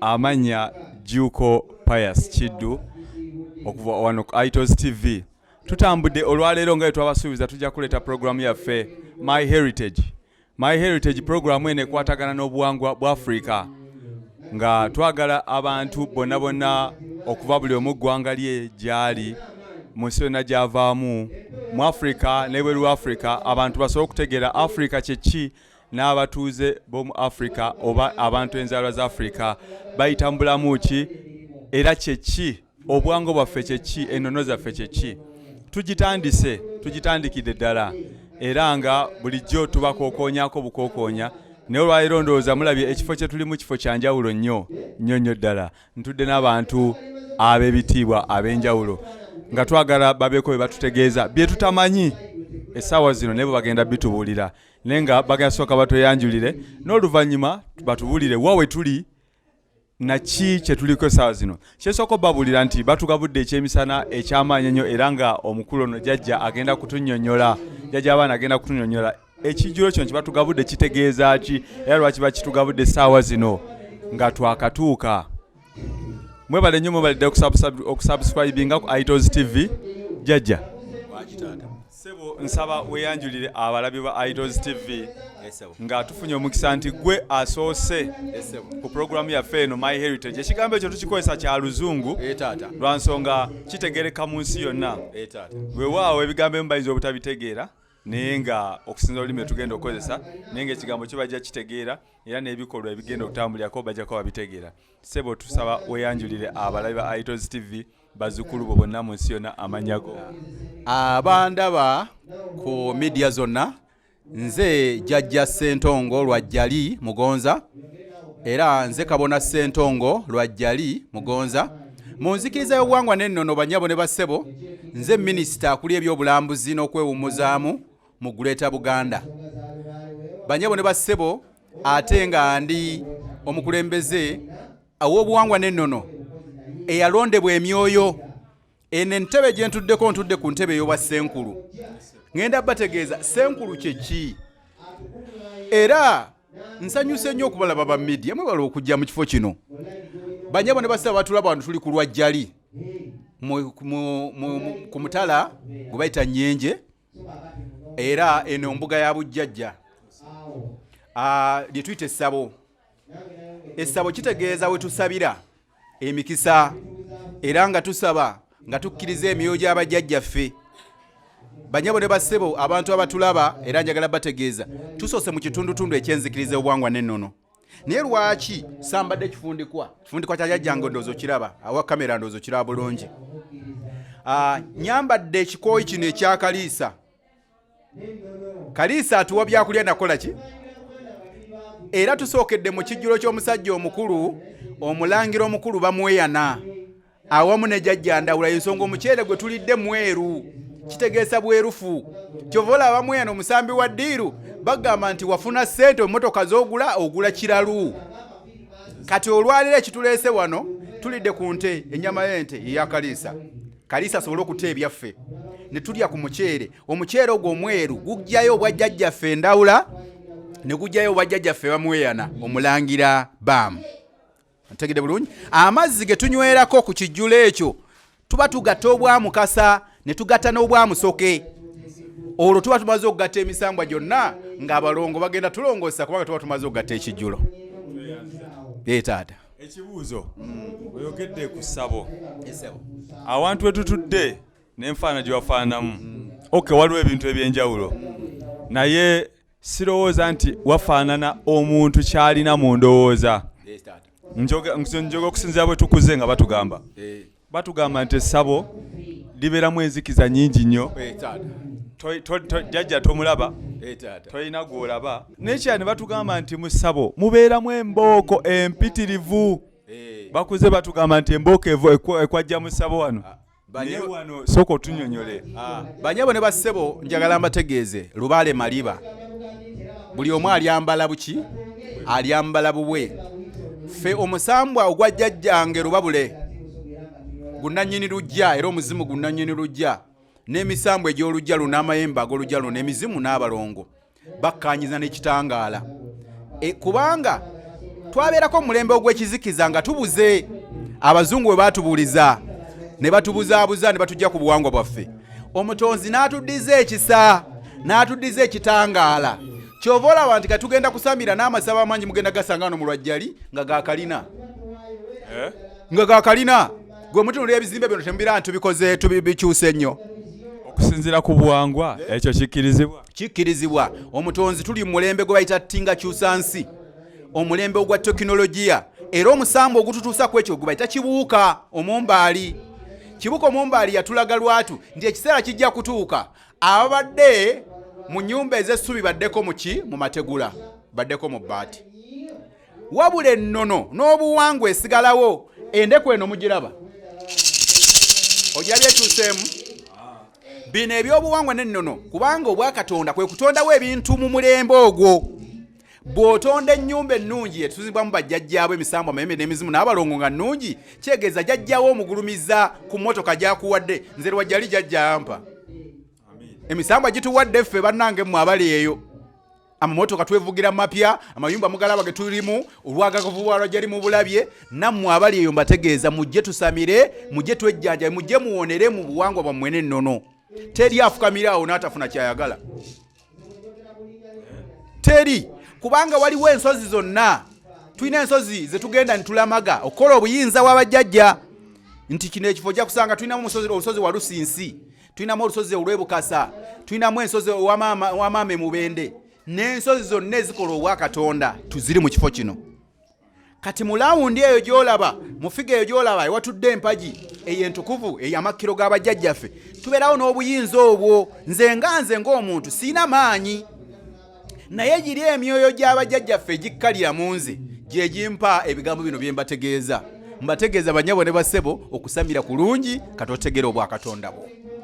Amannya Jjuuko Pius Kiddu okuva wano ku Itos TV. Tutambudde olwaleero nga bwe twabasuubiza tujja kuleeta pulogulaamu yaffe My Heritage. My Heritage pulogulaamu eno ekwatagana n'obuwangwa bwa Afrika nga twagala abantu bonna bonna okuva buli omu ggwanga lye gy'ali mu nsi yonna gy'avaamu mu Afrika n'ebweru wa Afrika abantu basobole okutegeera Afrika kye ki n'abatuuze b'omu Afrika oba abantu enzaalwa za Afrika bayita mu bulamu ki era kyeki obwango bwaffe kyeki ennono zaffe kyeki tugitandise tugitandikidde ddala era nga bulijjo tubakokoonyako bukokoonya naye olwaleero ndowooza mulabye ekifo kye tulimu kifo kya njawulo nnyo nnyo nnyo ddala ntudde n'abantu ab'ebitiibwa ab'enjawulo nga twagala babeeko bye batutegeeza bye tutamanyi essaawa zino naye bwe bagenda bitubuulira naye nga bagenda sooka batweyanjulire n'oluvannyuma batubuulire wa we tuli naki kye tuliko essaawa zino kyesooka obabuulira nti batugabudde ekyemisana eky'amaanyi ennyo era nga omukulu ono jajja agenda kutunnyonnyola jajja abaana agenda kutunnyonnyola ekijjulo kino kye batugabudde kitegeeza ki era lwaki bakitugabudde essaawa zino nga twakatuuka mwebale nnyo mwebalidde okusubscribinga ku itos tv jajja sebo nsaba weyanjulire abalabi ba itos tv nga tufunye omukisa nti gwe asoose ku pulogulaamu yaffe eno my heritage ekigambo ekyo tukikozesa kya luzungu eh, lwa nsonga kitegereka mu nsi yonna eh, wewaawo ebigambo ebimu bayinza obutabitegeera naye nga okusinza olulimi lwetugenda okukozesa naye nga ekigambo kyo bajja kitegeera era n'ebikolwa ebigenda okutambulirako bajja kuba babitegeera sebo tusaba weyanjulire abalabi ba itos tv bazukulu bo bonna mu nsi yonna amanya go abandaba ku midiya zonna nze jajja ssentongo lwajjali mugonza era nze kabona ssentongo lwajjali mugonza mu nzikiriza y'obuwangwa n'ennono banyabo ne bassebo nze minisita akuli ebyobulambuzi n'okwewummuzaamu mu Greater Buganda. Banyabo ne bassebo ate nga ndi omukulembeze aw'obuwangwa n'ennono eyalondebwa emyoyo eno entebe gye ntuddeko ntudde ku ntebe ey'obwa ssenkulu ŋŋenda bategeeza ssenkulu kye ki era nsanyuse nnyo okubalaba ba media mwebala okujja mu kifo kino banyabo ne basaba batulaba wano tuli ku lwajjali ku mutala gwe bayita nyenje era eno mbuga ya bujjajja ah, lye tuyita essabo essabo kitegeeza we tusabira emikisa era nga tusaba nga tukkiriza emyoyo gy'abajjajjaffe banyabo ne bassebo abantu abatulaba era njagala bategeeza tusoose mu kitundutundu ekyenzikiriza obwangwa n'ennono naye lwaki sambadde kifundikwa kifundikwa kya jajjange ndowooza okiraba awa kamera ndowooza okiraba bulungi ah, nyambadde ekikooyi kino ekyakaliisa kaliisa atuwa byakulya nakola ki era tusookedde mu kijjulo ky'omusajja omukulu omulangira omukulu bamweyana awamu ne jajja ndawula ensonga omuceere gwe tulidde mweru kitegeesa bwerufu kyova olaba bamweyana omusambi wa ddiiru bagamba nti wafuna ssente emotoka z'ogula ogula kiralu kati olwaliro ekituleese wano tulidde ku nte ennyama y'ente eyakaliisa kaliisa asobole okuta ebyaffe ne tulya ku muceere omuceere ogwo omweru gujjayo obwajjajjaffe endawula ne gujjayo obwajjajjaffe bamweyana omulangira baamu ntegede bulungi amazzi ge tunywerako ku kijjulo ekyo tuba tugatta obwamukasa ne tugatta n'obwamusoke olwo tuba tumaze okugatta emisambwa gyonna ng'abalongo bagenda tulongoosa kubanga tuba tumaze okugatta ekijjulo ee taata ekibuuzo oyogedde ku ssabo awantu wetutudde n'enfaana gye wafaananamu ok waliwo ebintu ebyenjawulo naye sirowooza nti wafaanana omuntu kyalina mu ndowooza njoga okusinzira bwe tukuze nga batugamba eh. batugamba nti essabo libeeramu enzikiza nyingi nnyo eh, jajja tomulaba eh, tolina gwolaba nekira ne batugamba nti mu ssabo mubeeramu embooko empitirivu bakuze batugamba nti embooko ekwajja mu ssabo wano ah. Naye wano sooka otunyonyole. Ah, banyabo ne bassebo njagala mbategeeze lubaale maliba buli omu alyambala buki alyambala bubwe ffe omusambwa ogwa jjajjange lubabule gunanyini lujja era omuzimu gunanyini lujja n'emisambwa egy'olujja luno n'amayembe ag'olujja luno emizimu n'abalongo bakkaanyiza n'ekitangaala e, kubanga Twabeerako mu mulembe ogw'ekizikiza nga tubuze. Abazungu bwe baatubuuliza ne batubuzaabuza ne batujja ku buwangwa bwaffe. Omutonzi n'atuddiza ekisa, n'atuddiza ekitangaala. Ky'ova olaba nti katugenda kusamira n'amasabo amangi mugenda gasanga wano mu Lwajjali nga gakalina. Eh? Nga gakalina. Gwe mutunulira ebizimbe bino temubira nti tubikoze tubikyuse nnyo. Okusinziira ku buwangwa ekyo kikkirizibwa? Kikkirizibwa. Omutonzi tuli mu mulembe gwe bayita tinga kyusa nsi, omulembe ogwa tekinologiya, era omusambu ogututuusa ku ekyo gwe bayita Kibuuka Omumbaali. Kibuuka Omumbaali yatulaga lwatu nti ekiseera kijja kutuuka ababadde mu nnyumba ez'essubi baddeko mu ki? Mu mategula, baddeko mu bbaati. Wabula ennono n'obuwangwa esigalawo. Endeku eno mugiraba, ogirabye ekyuseemu bino ebyobuwangwa n'ennono, kubanga obwakatonda kwe kutondawo ebintu mu mulembe ogwo. Bw'otonda ennyumba ennungi etuzimbwamu bajjajjaabo emisambwa, amayembe n'emizimu n'abalongo nga nnungi, kyegeeza jjajjawo omugulumiza ku mmotoka gy'akuwadde. Nze Lwajjali jjajja ampa emisambwa gituwadde ffe bannange mmwe abali eyo. Amamotoka twevugira mapya, amayumba mugalaba ge tulimu, olwagagavu bwa Lwajjali mu bulabye. Nammwe abali eyo mbategeeza mujje tusamire, mujje twejjanjabe, mujje muwonere mu buwangwa bwammwe n'ennono. Teri afukamira awo n'atafuna kyayagala, teri, kubanga waliwo ensozi zonna. Tulina ensozi zetugenda nitulamaga okukola obuyinza bw'abajjajja nti kino ekifo ojja kusanga tulinamu olusozi Walusinsi, tulinamu olusozi olw'Ebukasa, tulinamu ensozi owamaama Emubende, n'ensozi zonna ezikola obwakatonda tuziri mu kifo kino. Kati mu lawundi eyo gy'olaba, mu figa eyo gy'olaba ewatudde empagi eyo entukuvu eyo amakkiro g'abajjajjaffe, tubeerawo n'obuyinza obwo. Nze nga nze ng'omuntu sirina maanyi, naye giri emyoyo gy'abajjajjaffe egikkalira mu nze gye gimpa ebigambo bino bye mbategeeza. Mbategeeza bannyabo ne bassebo, okusamira kulungi katotegera obwakatonda bwo.